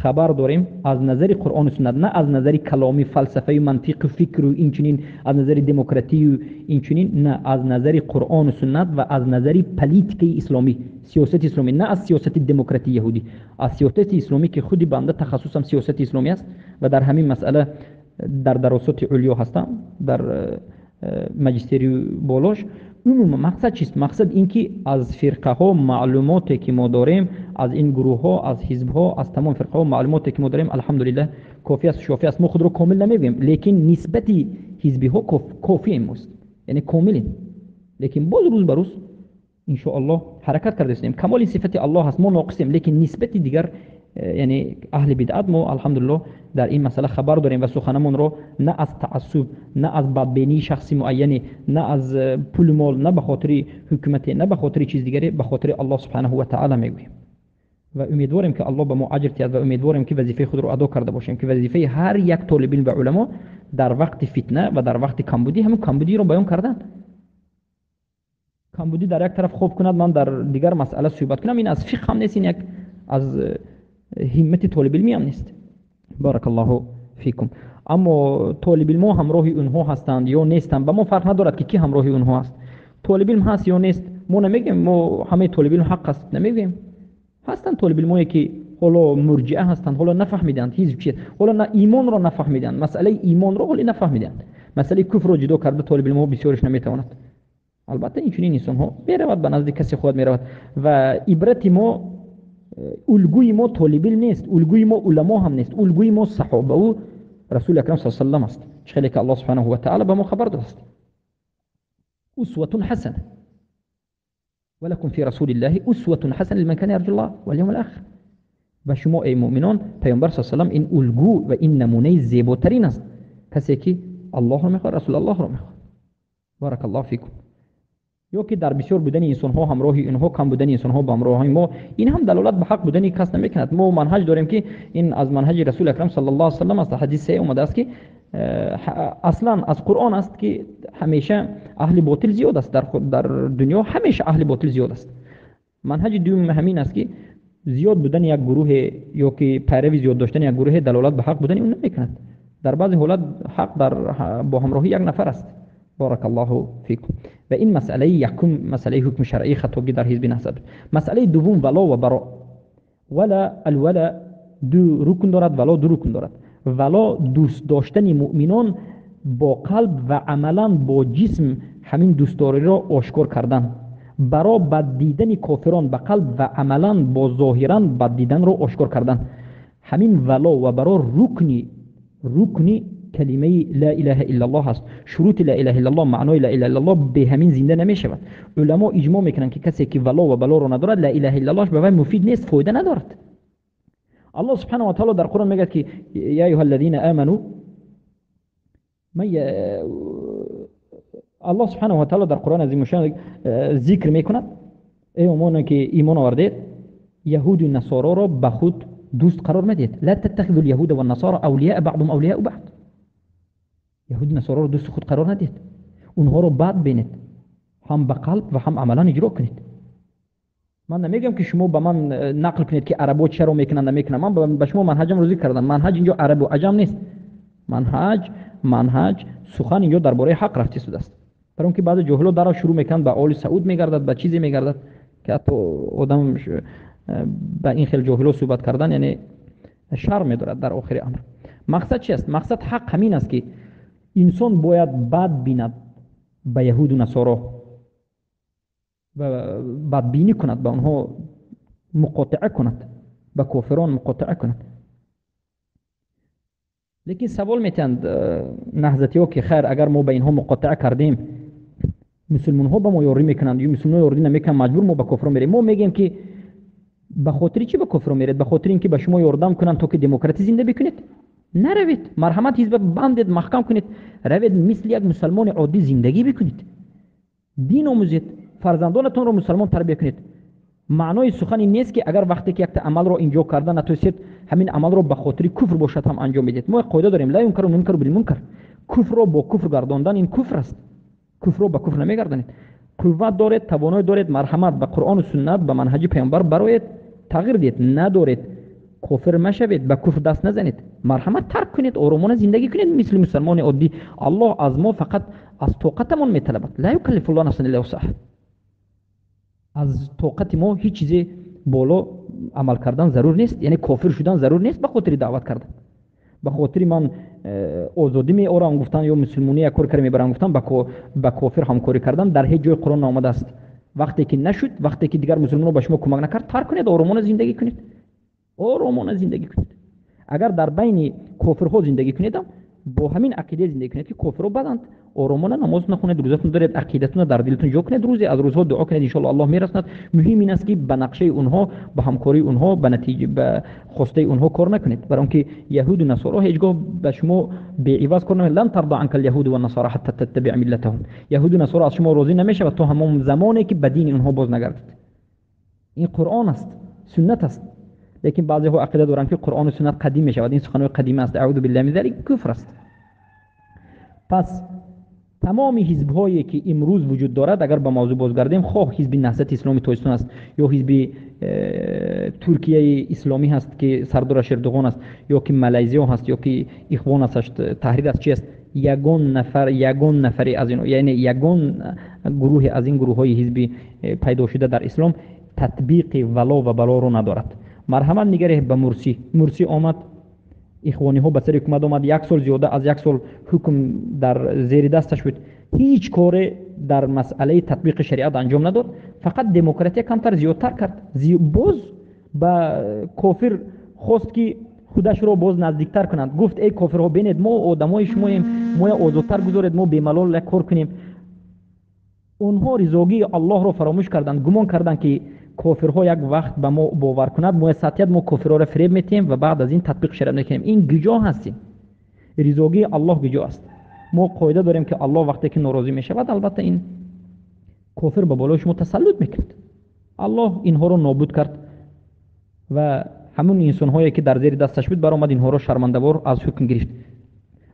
Хабар дорем аз назари Қуръону суннат, на аз назари каломӣ, фалсафаи мантиқу фикру инчунин аз назари демократию инчунин, на аз назари Қуръону суннат ва аз назари политикаи исломӣ, сиёсати исломӣ, на аз сиёсати демократии яҳудӣ, аз сиёсати исломӣ, ки худи банда тахассусам сиёсати исломӣ аст ва дар ҳамин масъала дар даросоти улё ҳастам, дар маҷистерию болош. Умуман мақсад чист? Мақсад ин ки аз фирқаҳо маълумоте ки мо дорем, аз ин гурӯҳҳо, аз ҳизбҳо, аз тамом фирқаҳо маълумоте ки мо дорем, алҳамдулиллаҳ, кофӣ аст, шофӣ аст. Мо худро комил намегӯем, лекин нисбати ҳизбиҳо кофием мост, яъне комилем. Лекин боз рӯз ба рӯз иншоаллоҳ ҳаракат карда истем. Камоли сифати Аллоҳ аст, мо ноқисем, лекин нисбати дигар, яъне аҳли бидъат, мо алҳамдулиллоҳ дар ин масъала хабар дорем ва суханамонро на аз таассуб, на аз бадбинии шахси муайяне, на аз пулу мол, на ба хотири ҳукумате, на ба хотири чиз дигаре, ба хотири Аллоҳ субҳанаҳу ва таъала мегӯем. Ва умедворем, ки Аллоҳ ба мо аҷр диҳад ва умедворем, ки вазифаи худро адо карда бошем, ки вазифаи ҳар як толибилм ва уламо дар вақти фитна ва дар вақти камбудӣ ҳамон камбудиро баён кардан. Камбудӣ дар як тараф хоб кунад, ман дар дигар масъала суҳбат кунам, ин аз фиқҳ ҳам нест, ин як аз ҳиммати толибилмӣ ҳам нест. Баракаллоҳу фикум. Аммо толибилмҳо ҳамроҳи онҳо ҳастанд ё нестанд, ба мо фарқ надорад, ки кӣ ҳамроҳи онҳо аст. Толибилм ҳаст ё нест, мо намегӯем мо ҳамаи толибилм ҳақ аст, намегӯем. Ҳастанд толибилмҳое, ки ҳоло мурҷиа ҳастанд, ҳоло нафаҳмиданд ҳизб чист, ҳоло на имонро нафаҳмиданд, масъалаи имонро ҳоло нафаҳмиданд, масъалаи куфрро ҷудо карда толибилмҳо бисёриш наметавонад. Албатта инчунин инсонҳо меравад ба назди касе худ меравад ва ибрати мо, улгӯи мо толибилм нест, улгӯи мо уламо ҳам нест, улгӯи мо саҳобаву расули акрам саллаллоҳу алайҳи васаллам аст, чӣ хеле ки Аллоҳ субҳанаҳу ва таъала ба мо хабар додааст. Усватун ҳасана ва лакум фи расулиллаҳи усватун ҳасана лиман кана ярҷуллоҳ вал явмал охир. Ба шумо эй муъминон паёмбар саллаллоҳу алайҳи васаллам ин улгӯ ва ин намунаи зеботарин аст, касе ки Аллоҳро мехоҳад, расулаллоҳро мехоҳад. Баракаллоҳу фикум. Ё ки дар бисёр будани инсонҳо ҳамроҳи инҳо, кам будани инсонҳо ба ҳамроҳи мо, ин ҳам далолат ба ҳақ будани кас намекунад. Мо манҳаҷ дорем, ки ин аз манҳаҷи расули акрам саллаллоҳу алайҳи васаллам аст. Ҳадис саҳеҳ омадааст, ки аслан аз Қуръон аст, ки ҳамеша аҳли ботил зиёд аст, дар дунё ҳамеша аҳли ботил зиёд аст. Манҳаҷи дуюм ҳамин аст, ки зиёд будани як гурӯҳе ё ки пайрави зиёд доштани як гурӯҳе далолат ба ҳақ будани он намекунад. Дар баъзе ҳолат ҳақ бо ҳамроҳи як нафар аст. Баракаллоҳу фикум. Ва ин масъалаи якум, масъалаи ҳукми шаръии хатогӣ дар ҳизби наҳзат. Масъалаи дуввум вало ва баро. Вала алвала ду рукн дорад, вало ду рукн дорад. Вало дӯст доштани муъминон бо қалб ва амалан бо ҷисм ҳамин дӯстдориро ошкор кардан. Баро бад дидани кофирон ба қалб ва амалан бо зоҳиран бад диданро ошкор кардан. Ҳамин вало ва баро рукни калимаи ла илаҳа иллаллоҳ аст. Шурути ла илаҳа иллаллоҳ, маънои ла илаҳа иллаллоҳ бе ҳамин зинда намешавад. Уламо иҷмоъ мекунанд, ки касе ки вало ва балоро надорад, ла илаҳа иллаллоҳ ба вай муфид нест, фоида надорад. Аллоҳ субҳанаҳу ва таъала дар Қуръон мегӯяд, ки я аюҳаллазина аману Аллоҳ субҳанаҳу ва таъала дар Қуръон азимушшон зикр мекунад: эй онҳое ки имон овардед, яҳуду насороро ба худ дӯст қарор медиҳед. Ла таттахизул яҳуда ван насора авлияа баъдум авлияу баъд. Яҳуду насороро дӯсти худ қарор надиҳед, онҳоро бад бинед, ҳам ба қалб ва ҳам амалан иҷро кунед. Ман намегӯям, ки шумо ба ман нақл кунед, ки арабо чаро мекунанд, намекунанд. Ман ба шумо манҳаҷамро зикр кардам. Манҳаҷ инҷо арабу аҷам нест. Манҳаҷ сухан инҷо дар бораи ҳақ рафта истодааст. Барои он ки баъзе ҷоҳило дарро шурӯъ мекунанд, ба оли Сауд мегардад, ба чизе мегардад, ки ҳатто одам ба ин хел ҷоҳило суҳбат кардан яъне шарм медорад дар охири амр. Мақсад чи аст? Мақсад ҳақ ҳамин аст, ки инсон бояд бад бинад ба яҳуду насоро ва бадбинӣ кунад, ба онҳо муқотиа кунад, ба кофирон муқотиа кунад. Лекин савол метиҳанд наҳзатиҳо, ки хайр, агар мо ба инҳо муқотиа кардем, мусулмонҳо ба мо ёрӣ мекунанд ё мусулмонҳо ёрӣ намекунанд, маҷбур мо ба кофирон мерем. Мо мегӯем, ки ба хотири чӣ ба кофирон меред? Ба хотири ин ки ба шумо ёрдам кунанд, то ки демократӣ зинда бикунед? Наравед, марҳамат, ҳизба бандед, маҳкам кунед, равед мисли як мусалмони оддӣ зиндагӣ бикунед, дин омӯзед, фарзандонатонро мусалмон тарбия кунед. Маънои сухан ин нест, ки агар вақте ки якта амалро инҷо карда натонистед, ҳамин амалро ба хотири куфр бошад ҳам анҷом медиҳед. Мо як қоида дорем: ла юнкару мункару билмункар. Куфрро бо куфр гардондан ин куфр аст. Куфрро ба куфр намегардонед. Қувват доред, тавоноӣ доред, марҳамат, ба Қуръону суннат, ба манҳаҷи паёмбар бароед, тағйир диҳед. Надоред, Кофир машавед, ба куфр даст назанед, марҳамат тарк кунед, оромона зиндагӣ кунед мисли мусалмони оддӣ. Аллоҳ аз мо фақат аз тоқатамон металабад. Ла юкаллифуллоҳу нафсан илла вусъаҳа. Аз тоқати мо ҳеҷ чизе боло амал кардан зарур нест, яъне кофир шудан зарур нест ба хотири даъват кардан. Ба хотири ман озодӣ меорам гуфтан ё мусулмонӣ як кор карда мебарам гуфтан, ба кофир ҳамкорӣ кардан дар ҳеҷ ҷои Қуръон наомадааст. Вақте ки нашуд, вақте ки дигар мусулмонҳо ба шумо кӯмак накард, тарк кунед, оромона зиндагӣ кунед. Оромона зиндагӣ кунед. Агар дар байни кофирҳо зиндагӣ кунед, бо ҳамин ақида зиндагӣ кунед ки кофирҳо баданд, оромона намоз нахонед, рӯзатон доред, ақидатонро дар дилатон ҷо кунед, рӯзе аз рӯзҳо дуо кунед, иншоаллоҳ Аллоҳ мерасонад. Муҳим ин аст ки ба нақшаи онҳо, ба ҳамкории онҳо, ба натиҷа, ба хостаи онҳо кор накунед. Барои инки яҳуд ва насоро ҳеҷгоҳ ба шумо беиваз кор намекунанд. Лан тарда анка ал-яҳуду ван-насора ҳатта таттабиъа миллатаҳум. Яҳуд ва насоро аз шумо розӣ намешавад то ҳамон замоне ки ба дини онҳо боз нагардед. Ин Қуръон аст, суннат аст. Лекин баъзеҳо ақида доранд ки Қуръон ва суннат қадим мешавад. Ин суханҳои қадима аст. Аъузу биллаҳи мин залик, куфр аст. Пас тамоми ҳизбҳое ки имрӯз вуҷуд дорад, агар ба мавзӯъ бозгардем, хоҳ ҳизби Наҳзати Исломии Тоҷикистон аст ё ҳизби Туркияи Исломӣ ҳаст ки сардораш Эрдоғон аст, ё ки Малайзия ҳаст, ё ки Ихвон аст, Таҳрир аст, чи аст, ягон нафар, ягон нафаре аз инҳо, яъне ягон гурӯҳе аз ин гурӯҳҳои ҳизби пайдо шуда дар ислом татбиқи вало ва балоро надорад. Марҳамат нигаред ба Мурсӣ. Мурсӣ омад, ихвониҳо ба сари ҳукумат омад, як сол, зиёда аз як сол ҳукм дар зери дасташ буд. Ҳеҷ коре дар масъалаи татбиқи шариат анҷом надод, фақат демократия камтар зиёдтар кард. Боз ба кофир хост ки худашро боз наздиктар кунад. Гуфт: эй кофирҳо, бинед, мо одамои шумоем, моя озодтар гузоред, мо бемалол як кор кунем. Онҳо ризогии Аллоҳро фаромӯш карданд, гумон карданд ки кофирҳо як вақт ба мо бовар кунад, мо сатият, мо кофирҳоро фиреб метиҳем ва баъд аз ин татбиқ шариат мекунем. Ин гуҷо ҳастем? Ризогии Аллоҳ гуҷо аст? Мо қоида дорем ки Аллоҳ вақте ки норозӣ мешавад, албатта ин кофир ба болои шумо тасаллут мекунад. Аллоҳ инҳоро нобуд кард ва ҳамон инсонҳое ки дар зери дасташ буд баромад, инҳоро шармандавор аз ҳукм гирифт.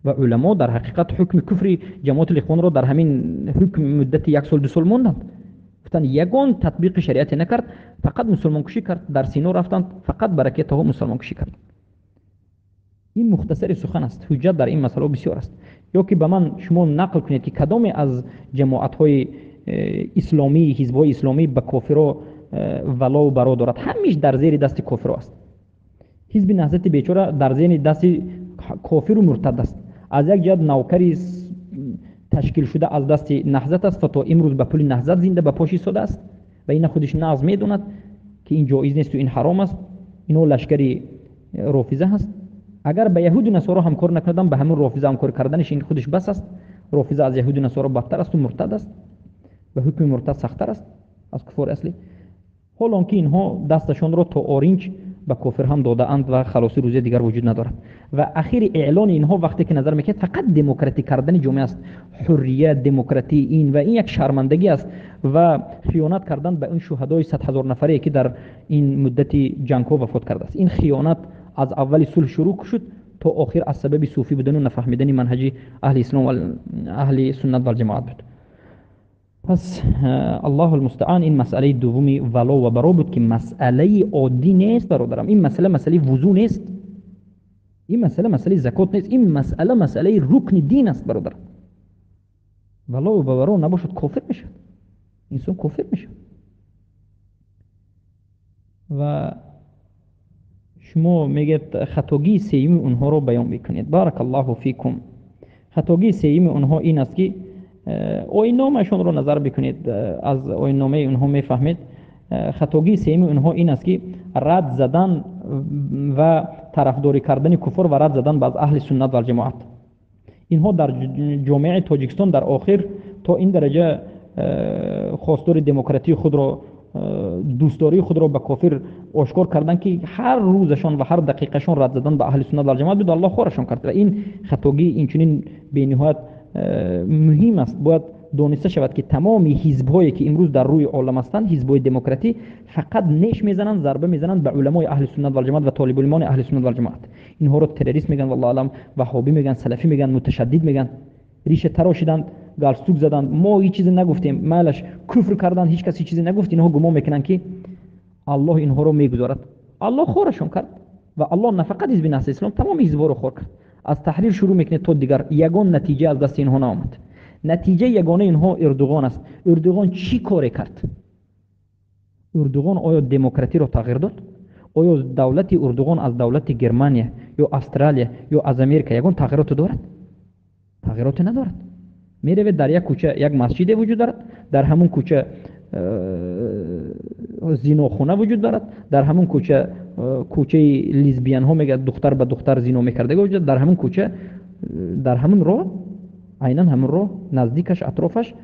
Ва уламо дар ҳақиқат ҳукми куфри ҷамоати Ихвонро дар ҳамин ҳукм муддати як сол, ду сол монданд. Гуфтанд ягон татбиқи шариате накард, фақат мусулмонкушӣ кард. Дар Сино рафтанд, фақат ба ракетаҳо мусулмонкушӣ кард. Ин мухтасари сухан аст. Ҳуҷҷат дар ин масъала бисёр аст. Ё ки ба ман шумо нақл кунед ки кадоме аз ҷамоатҳои исломӣ, ҳизбҳои исломӣ ба кофиро валову баро дорад? Ҳамиш дар зери дасти кофиро аст. Ҳизби Наҳзати бечора дар зери дасти кофиру муртад аст. Аз як ҷиҳат навкари ташкил шуда аз дасти Наҳзат аст ва то имрӯз ба пули Наҳзат зинда ба пош истодааст ва ина худиш нағз медонад ки ин ҷоиз несту ин ҳаром аст. Ино лашкари рофиза ҳаст. Агар ба яҳуду насоро ҳамкор накунадам, ба ҳамин рофиза ҳамкор карданаш ин худиш бас аст. Рофиза аз яҳуду насоро бадтар асту муртад аст ва ҳукми муртад сахттар аст аз куфори аслӣ. Ҳол он ки инҳо дасташонро то оринҷ ба кофир ҳам додаанд ва халоси рӯзи дигар вуҷуд надорад. Ва ахири эълони инҳо вақте ки назар мекунед, фақат демократӣ кардани ҷомеа аст. Ҳуррият, демократӣ, ин ва ин як шармандагӣ аст ва хиёнат кардан ба ин шуҳадои 100 000 нафаре ки дар ин муддати ҷангҳо вафот кардааст. Ин хиёнат аз аввали сулҳ шурӯъ шуд то охир аз сабаби суфӣ будану нафаҳмидани манҳаҷи аҳли ислом ва аҳли суннат валҷамоат буд. Пас Аллоҳу алмустаан. Ин масъалаи дуввуми вало ва баро буд ки масъалаи оддӣ нест, бародарам. Ин масъала масъалаи вузӯ нест, ин масъала масъалаи закот нест, ин масъала масъалаи рукни дин аст, бародарам. Вало ва баро набошад, кофир мешавад инсон, кофир мешавад. Ва шумо мегӯед, хатогии сеюми онҳоро баён мекунед. Баракаллоҳу фикум. Хатогии сеюми онҳо ин аст ки оинномаашонро назар бикунед, аз оинномаи онҳо мефаҳмед. Хатогии сеюми онҳо ин аст ки рад задан ва тарафдорӣ кардани куфр ва рад задан ба аз аҳли суннат валҷамоат. Инҳо дар ҷомеаи Тоҷикистон дар охир то ин дараҷа хостори демократии худро, дӯстдории худро ба кофир ошкор карданд ки ҳар рӯзашон ва ҳар дақиқашон рад задан ба аҳли суннат валҷамоат буд. Аллоҳ хорашон кард. Ва ин хатогӣ инчунин бениҳоят муҳим аст. Бояд дониста шавад ки тамоми ҳизбҳое ки имрӯз дар рӯи олам ҳастанд, ҳизбҳои демократӣ, фақат неш мезананд, зарба мезананд ба уламои аҳли суннат валҷамоат ва толибулилмони аҳли суннат валҷамоат. Инҳоро террорист мегӯянд, валлоҳу аълам, ваҳҳобӣ мегӯянд, салафӣ мегӯянд, муташаддид мегӯянд, риша тарошиданд, галстук заданд. Мо ҳеҷ чизе нагуфтем, майлаш, куфр карданд, ҳеҷ кас ҳеҷ чизе нагуфт. Инҳо гумон мекунанд ки Аллоҳ инҳоро мегузорад. Аллоҳ хорашон кард. Ва Аллоҳ на фақат ҳизби Наҳзати Ислом, тамоми ҳизбҳоро хор кард. Аз Таҳрир шурӯъ мекунед то дигар, ягон натиҷа аз дасти инҳо наомад. Натиҷаи ягонаи инҳо Эрдоған аст. Эрдоған чӣ коре кард? Эрдоған оё демократиро тағйир дод? Оё давлати Эрдоған аз давлати Германия ё Австралия ё аз Америка ягон тағйироте дорад? Тағйироте надорад. Меравед, дар як кӯча як масҷиде вуҷуд дорад, дар ҳамон кӯча зинохона вуҷуд дорад, дар ҳамон кӯча кӯчаи лесбиянҳо мегӯяд, духтар ба духтар зино мекардага вуҷуд, дар ҳамон кӯча, дар ҳамон роҳ, айнан ҳамон роҳ, наздикаш, атрофаш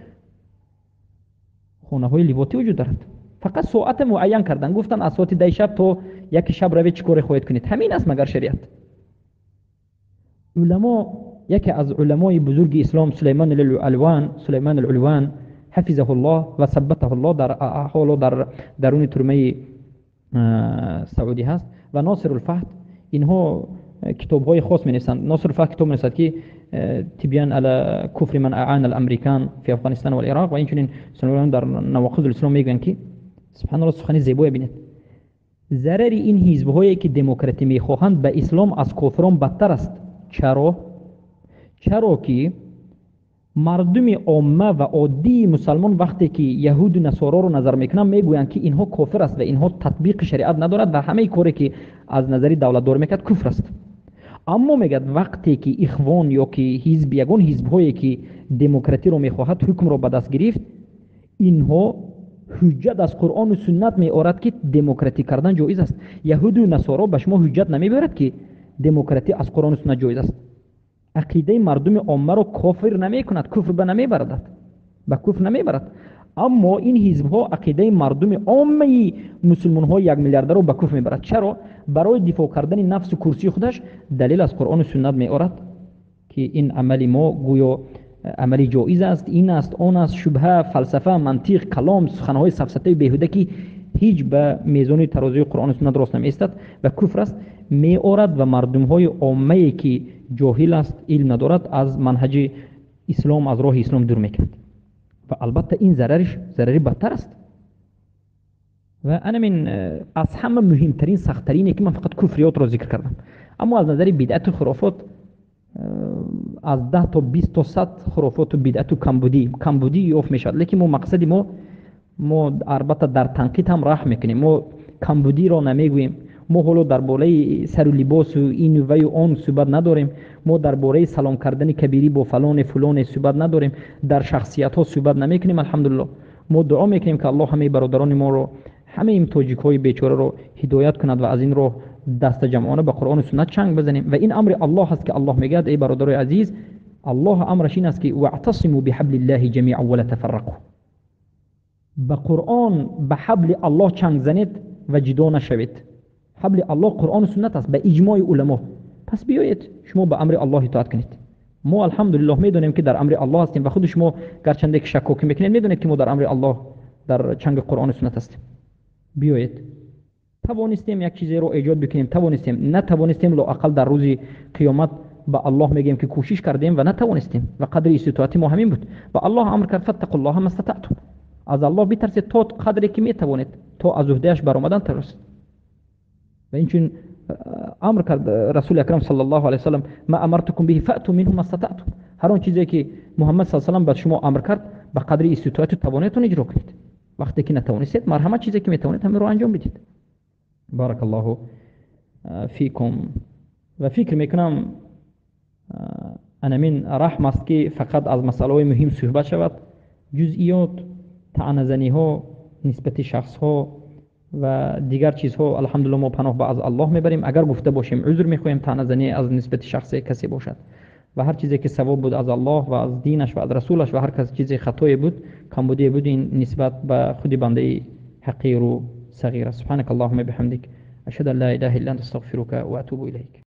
хонаҳои ливотӣ вуҷуд дорад. Фақат соата муайян кардан, гуфтан аз соати 10 шаб то 1 шаб равед, чӣ коре хоҳед кунед. Ҳамин аст магар шариат? Уламо, яке аз уламои бузурги ислом, Сулаймон алван, Сулаймон алулван ҳафизаҳуллоҳ ва саббатаҳуллоҳ, дар ҳоло дар даруни турмаи Саудӣ ҳаст, ва Носир улфаҳд, инҳо китобҳои хос менависанд. Носир улфаҳд китоб менависад, ки тибян ала куфри ман аана аламрикан фи Афғонистон ва Ироқ, ва инчунин Сулаймон дар Навоқиз улислом мегӯянд, ки субҳаналлоҳ, сухани зебое бинед: зарари ин ҳизбҳое ки демократӣ мехоҳанд, ба ислом аз кофирон бадтар аст. Чаро? Чаро ки мардуми омма ва оддии мусалмон вақте ки яҳуду насороро назар мекунанд, мегӯянд, ки инҳо кофир аст ва инҳо татбиқи шариат надорад ва ҳамаи коре ки аз назари давлатдор мекард, куфр аст. Аммо мегӯяд, вақте ки ихвон ё ки ҳизб, ягон ҳизбҳое ки демократиро мехоҳад, ҳукмро ба даст гирифт, инҳо ҳуҷҷат аз Қуръону суннат меорад, ки демократӣ кардан ҷоиз аст. Яҳуду насоро ба шумо ҳуҷҷат намебиёрад, ки демократӣ аз Қуръону суннат ҷоиз аст. Ақидаи мардуми оммаро кофир намекунад, куфр ба намебарадад, ба куфр намебарад. Аммо ин ҳизбҳо ақидаи мардуми оммаи мусулмонҳои 1 миллиардаро ба куфр мебарад. Чаро? Барои дифоъ кардани нафсу курсии худаш далел аз Қуръону суннат меорад, ки ин амали мо гӯё амали ҷоиз аст, ин аст, он аст, шубҳа, фалсафа, мантиқ, калом, суханҳои сафсатаи беҳуда, ки ҳеҷ ба мезони тарозуи Қуръону суннат рост намеистад ва куфр аст, меорад ва мардумҳои оммае ки ҷоҳил аст, илм надорад, аз манҳаҷи ислом, аз роҳи ислом дур мекунад. Ва албатта ин зарариш зарари бадтар аст. Ва анамин аз ҳама муҳимтарин, сахттарине ки ман фақат куфриётро зикр кардам. Аммо аз назари бидъату хурофот аз 10 то 20 то 100 хурофоту бидъату камбудӣ ёфт мешавад. Лекин мо мақсади мо албатта дар танқид ҳам раҳм мекунем, мо камбудиро намегӯем. Мо ҳоло дар бораи сару либосу ину ваю он суҳбат надорем, мо дар бораи салом кардани кабирӣ бо фалоне фулоне суҳбат надорем, дар шахсиятҳо суҳбат намекунем. Алҳамдулиллоҳ, мо дуо мекунем, ки Аллоҳ ҳамаи бародарони моро, ҳамаи ин тоҷикҳои бечораро ҳидоят кунад ва аз ин роҳ дастаҷамъона ба Қуръону суннат чанг бизанем. Ва ин амри Аллоҳ аст, ки Аллоҳ мегӯяд: эй бародарои азиз, Аллоҳ амраш ин аст, ки ваътасиму биҳаблиллаҳи ҷамиан ва ла тафаррақу, ба Қуръон, ба ҳабли Аллоҳ чанг занед ва ҷудо нашавед. Ҳабли Аллоҳ Қуръону суннат аст ба иҷмои уламо. Пас биёед, шумо ба амри Аллоҳ итоат кунед. Мо алҳамдулиллоҳ медонем, ки дар амри Аллоҳ ҳастем ва худи шумо гарчанде ки шаккокӣ мекунед, медонед, ки мо дар амри Аллоҳ, дар чанги Қуръону суннат ҳастем. Биёед, тавонистем як чизеро эҷод бикунем, тавонистем, натавонистем, лоақал дар рӯзи қиёмат ба Аллоҳ мегӯем, ки кӯшиш кардем ва натавонистем ва қадри иститоати мо ҳамин буд. Ва Аллоҳ амр кард: фаттақуллоҳа мастатаътум, аз Аллоҳ битарсед то қадре ки метавонед, то аз уҳдааш баромадан тарсед. Ва инчунин амр кард Расули акрам саллаллоҳу алайҳи васаллам: ма амартукум биҳи фаъту минҳу мастатаътум, ҳар он чизе ки Муҳаммад саллаллоҳу алайҳи васаллам ба шумо амр кард, ба қадри иститоату тавонатон иҷро кунед. Вақте ки натавонистед, марҳамат, чизе ки метавонед, ҳаминро анҷом бидиҳед. Баракаллоҳу фикум. Ва фикр мекунам, анамин раҳм аст, ки фақат аз масъалаҳои муҳим суҳбат шавад. Ҷузъиёт, таъназаниҳо нисбати шахсҳо ва дигар чизҳо, алҳамдулиллоҳ, мо паноҳ ба аз Аллоҳ мебарем. Агар гуфта бошем, узр мехоҳем, таъназанӣ аз нисбати шахсе касе бошад. Ва ҳар чизе ки савоб буд, аз Аллоҳ ва аз динаш ва аз расулаш, ва ҳар кас чизе хатое буд, камбудие буд, ин нисбат ба худи бандаи ҳақиру сағир аст. Субҳанака Аллоҳумма биҳамдик, ашҳаду ан ла илаҳа илла анта, астағфирука ва атубу илайк.